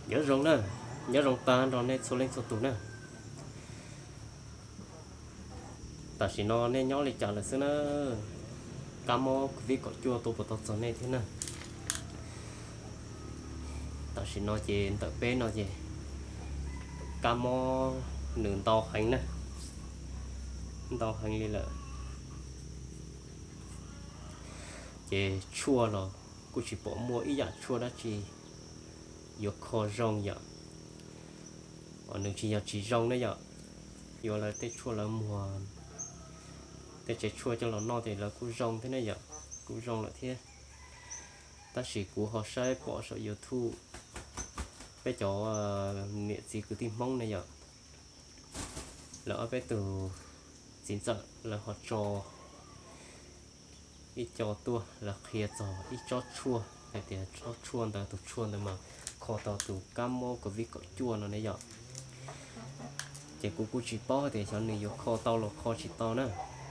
Nyob zoo na, nyob zoo tag nrho nej txhua leej txhua tus na. Tam sim no nej nyob li cas lawm xwb na? Kab mob covid kaum cuaj tuaj puas tau txog nej thiab na? Tam sim no ces ntawm peb no ces kab mob nws ntau heev na, ntau heev li lawm. Ces tshuaj los kuj tsis pom muaj ib yam tshuaj dab tsi yuav kho zoo yom. Nws tsis yog tsis zoo ne yom, yuav lawv tej tshuaj lawv muag, tej tsev tshuaj coj los noj ces lawv kuj zoo thiab ne yom, kuj zoo lawm thiab. Tab sis kuv ho saib pom saum YouTube, peb cov niam txiv kwv tij Hmoob ne yom, lawv ob peb tus txiv ntxawm lawv ho tso ib co tuaj lawv qhia txog ib tsob tshuaj hais tias tsob tshuaj ntawd tus tshuaj ntawd mas kho tau tus kab mob covid kaum cuaj no ne yom. Ces kuv kuj tsis paub hais tias xyov nws yuav kho tau los kho tsis tau na,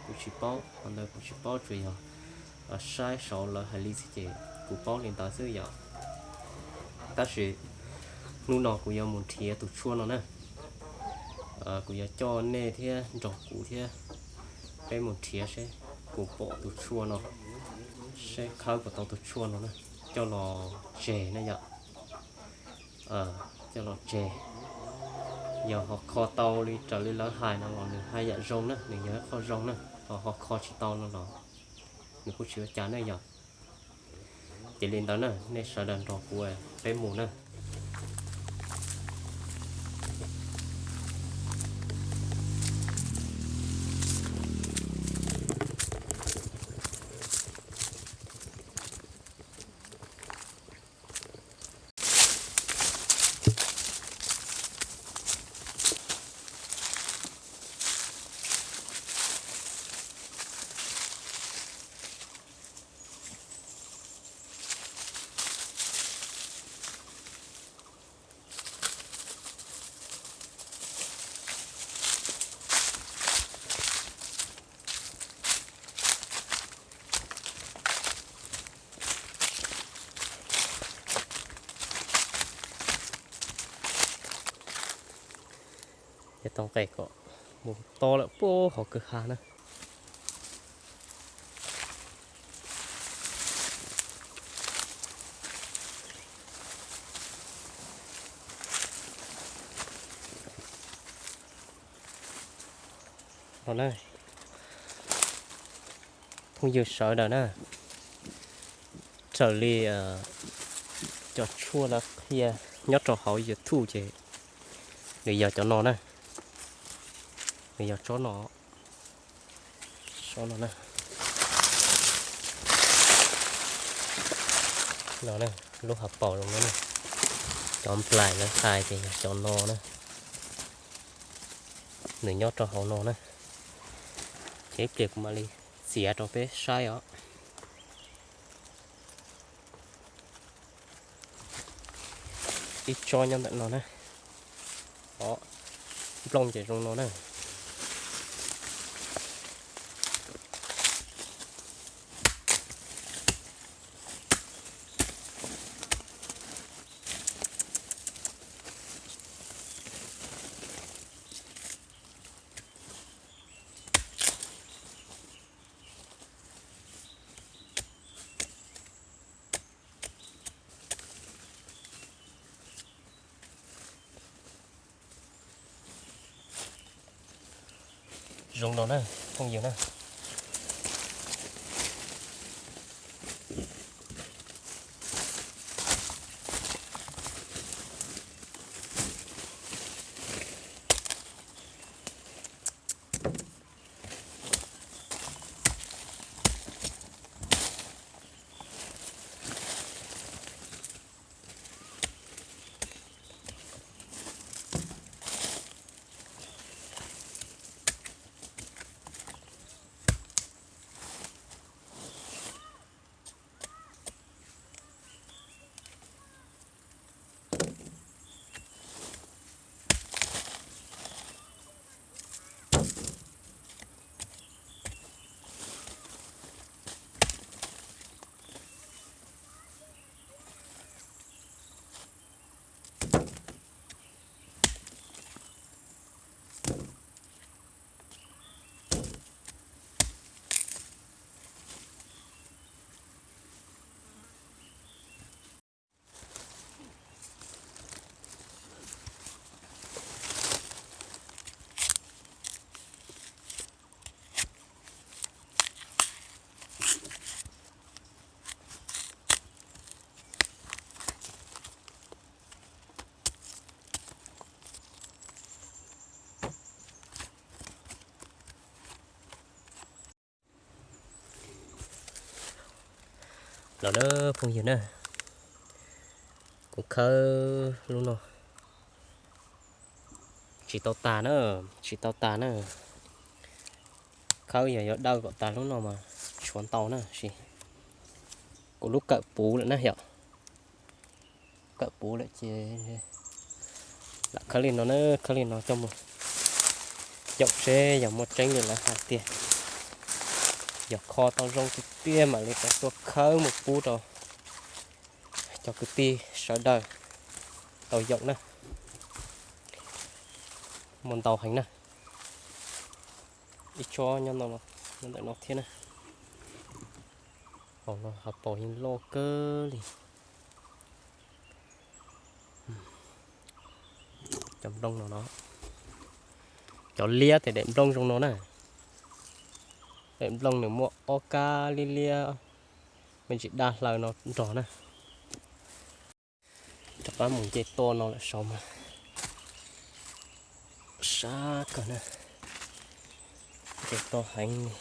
kuv tsis paub, qhov ntawd kuv tsis paub, tsuas yog saib saud lawv hais li xwb ces kuv paub li ntawd xwb yom. Tab sis hnub no kuv yuav mus nrhiav tus tshuaj no na. Kuv yuav coj nej thiab nrog kuv thiab peb mus nrhiav seb kuv pom tus tshuaj no, seb khawb puas tau tus tshuaj no na, coj los tseg na yom. Coj los tseg, yog ho kho tau li raws li lawv hais no los nws haj yam zoo na, nws yog ib qho zoo na, ho ho kho tsis tau no los nws kuj tsis ua cas ne yom. Ces li ntawd na, nej sawv daws nrog kuv peb mus na. Ces tau nqes kom mus to lawm puag hauv kwj ha na. No na, phooj ywg sawv daws na, raws li cov tshuaj lawv qhia nyob rau hauv YouTube ces nws yog cov no na, nws yog tsob no, tsob no na. No na, lub hav paus zoo no na, cov nplaim lawv hais ces yog cov no na, nws nyob rau hauv no na. Ces ib pliag kuv mam li txiav rau peb saib os. Ib tsob nyob ntawm no na. Os, nplooj ces zoo no na. Zoo no na, phooj ywg na. Los na phooj ywg na, kuv khawb lub no tsis tau tas na, tsis tau tas na. Khawb yog yuav dawj kom tas lub no mas tshuav ntau na, sis kuv lub kawm puv lawm na yom. Kawm puv lawm ces lam khawb li no na, khawb li no coj mus yaum seb yog muaj tseeb li lawv hais tiag. Yog kho tau zoo tiag tiag mam li rov tuaj khawb mus pub rau cov kwv tij sawv daws tau yaum na. Muaj ntau heev na, ib tsob nyob ntawm no thiab na. Hauv no hauv paus yeej loj kawg li. Cov nplooj no no, cov liab ces daim nplooj zoo no na. Daim nplooj nws muaj ob kab liab liab, me ntsis daj hlaws no nrog na. Rov qab mus nce toj no lawm saud mas sab kawg na, nce toj heev li.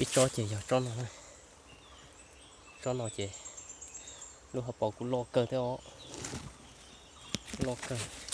Ib tsob ces yog tsob no, tsob no ces lub hauv paus kuj loj kawg thiab os, loj kawg.